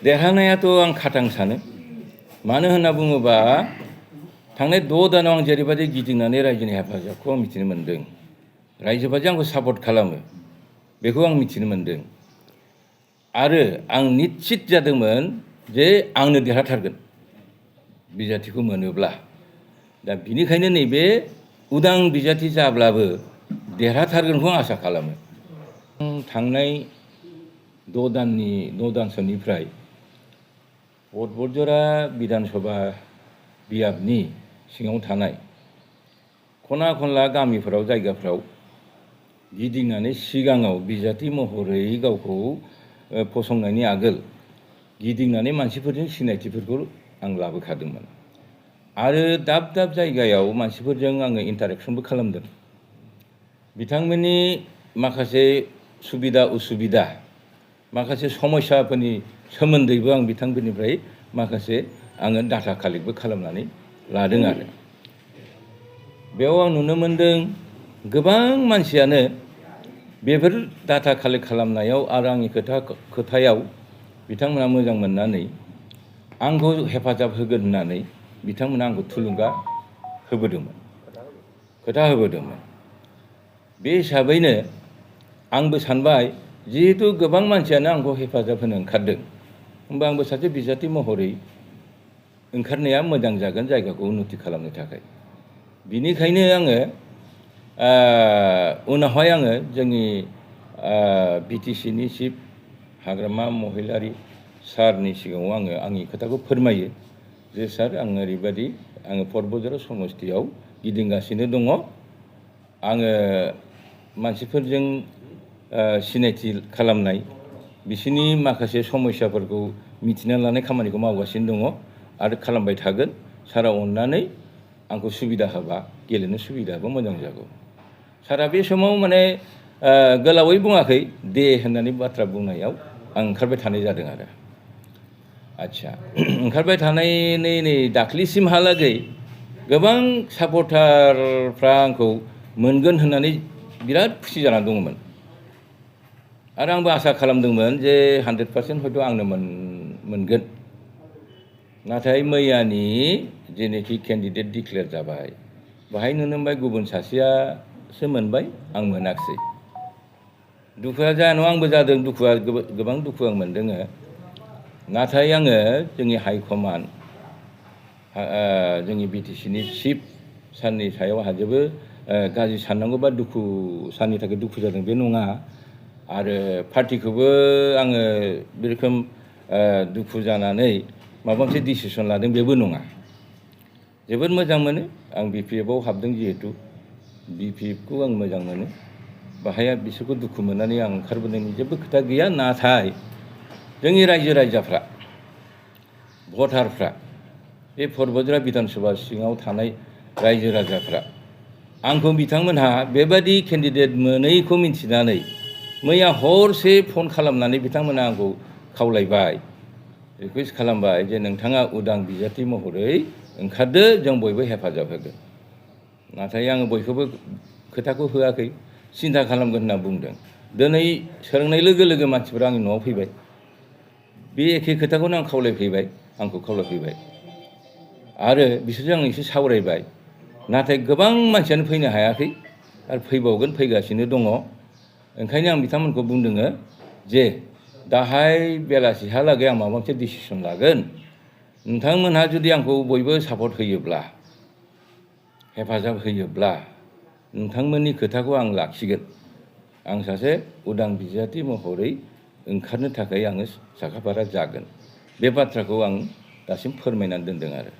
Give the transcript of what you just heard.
देरहानायाथ' आं खाथां सानो। मानो होनना बुङोबा थांनाय 6 दानाव आं जेरैबायदि गिदिंनानै रायजोनि हेफाजाबखौ आं मिथिनो मोन्दों, रायजोफोरा आंखौ सापर्ट खालामो, बेखौ आं मिथिनो मोन्दों। आरो आं निश्चित जादोंमोन जे आंनो देरहाथारगोन बिजाथिखौ मोनोब्ला। दा बिनिखायनो नैबे उदां बिजाथि जाब्लाबो देरहाथारगोनखौ आं आसा खालामो। थांनाय 6 दानसोनिफ्राय बरजरा बिधान सभा बियाबनि सिङाव थानाय खना खनला गामिफोराव जायगाफ्राव गिदिंनानै सिगाङाव बिजाथि महरै गावखौ फसंनायनि आगोल गिदिंनानै मानसिफोरजों सिनायथिफोरखौ आं लाबोखादोंमोन। आरो दाब दाब जायगायाव मानसिफोरजों आङो इन्टारेक्सनबो खालामदों। बिथांमोननि माखासे सुबिदा उसुबिदा, माखासे समस्याफोरनि सोमोन्दैबो आं बिथांमोननिफ्राय माखासे आङो डाटा कालेक्टबो खालामनानै लादों आरो। बेयाव आं नुनो मोन्दों गोबां मानसियानो बेफोर डाटा कालेक्ट खालामनायाव आरो आंनि खोथायाव बिथांमोना मोजां मोननानै आंखौ हेफाजाब होगोन होननानै बिथांमोना आंखौ थुलुंगा होबोदोंमोन, खोथा होबोदोंमोन। बे हिसाबैनो आंबो सानबाय जिहेतु गोबां मानसियानो आंखौ हेफाजाब होनो ओंखारदों, होमबा आंबो सासे बिजाथि महरै ओंखारनाया मोजां जागोन जायगाखौ उन्नति खालामनो थाखाय। बिनिखायनो आङो उनावहाय आङो जोंनि बिटिसिनि चिफ हाग्रामा महिलारि सारनि सिगाङाव आङो आंनि खोथाखौ फोरमायो जे सार आं ओरैबायदि आङो बरजरा समस्तियाव गिदिंगासिनो दङ। आङो मानसिफोरजों सिनायथि खालामनाय, बिसोरनि माखासे समस्याफोरखौ मिथिना लानाय खामानिखौ मावगासिनो दङ आरो खालामबाय थागोन। सारा अननानै आंखौ सुबिदा होबा गेलेनो सुबिदा होबा मोजां जागौ। सारा बे समाव माने गोलावै बुङाखै, दे होननानै बाथ्रा बुंनायाव आं ओंखारबाय थानाय जादों आरो। आच्छा, ओंखारबाय थानायनि नै दाख्लिसिमहालागै गोबां सापर्टारफ्रा आंखौ मोनगोन होननानै बिराद खुसि जानानै दङमोन। आरो आंबो आसा खालामदोंमोन जे 100% हयथ' आंनो मोनगोन। नाथाय मैयानि जेनोखि केन्डिडेट डिक्लेयार जाबाय, बाहाय नुनो मोनबाय गुबुन सासेयासो मोनबाय, आं मोनाखिसै। दुखुआ जायानो आंबो जादों, दुखुआ गोबां दुखु आं मोनदों। नाथाय आङो जोंनि हाइकमान्ड, जोंनि बिटिसिनि चिफ सारनि सायाव आंहा जेबो गाज्रि साननांगौ बा दुखु सारनि थाखाय दुखु जादों बे नङा। आरो पार्टिखौबो आङो बे रोखोम दुखु जानानै माबा मोनसे डिसिसन लादों बेबो नङा। जोबोद मोजां मोनो, आं बिपिएफआव हाबदों जिहेतु बिपिएफखौ आं मोजां मोनो। बाहाय बिसोरखौ दुखु मोननानै आं ओंखारबोनायनि जेबो खोथा गैया। नाथाय जोंनि रायजो राजाफ्रा, भटारफ्रा, बे बरजरा बिधान सभा सिङाव थानाय रायजो राजाफ्रा आंखौ बिथांमोनहा बेबादि केन्डिडेट मोनैखौ मिन्थिनानै मैया हरसे फन खालामनानै बिथांमोना आंखौ खावलायबाय, रिकुवेस्ट खालामबाय जे नोंथाङा उदां बिजाथि महरै ओंखारदो, जों बयबो हेफाजाब होगोन। नाथाय आङो बयखौबो खोथाखौ होआखै, सिन्था खालामगोन होनना बुंदों। दिनै सोरांनाय लोगो लोगो मानसिफोरा आंनि न'आव फैबाय, बे एखे खोथाखौनो आं खावलायफैबाय, आंखौ खावलायफैबाय। आरो बिसोरजों आं एसे सावरायबाय। नाथाय गोबां मानसियानो फैनो हायाखै आरो फैबावगोन, फैगासिनो दङ। ओंखायनो आं बिथांमोनखौ बुंदों जे दाहाय बेलासिहालागै आं माबा मोनसे डिसिसन लागोन। नोंथांमोनहा जुदि आंखौ बयबो सापर्ट होयोब्ला, हेफाजाब होयोब्ला, नोंथांमोननि खोथाखौ आं लाखिगोन। आं सासे उदां बिजाथि महरै ओंखारनो थाखाय आङो साखाफारा जागोन। बे बाथ्राखौ आं दासिम फोरमायनानै दोनदों आरो।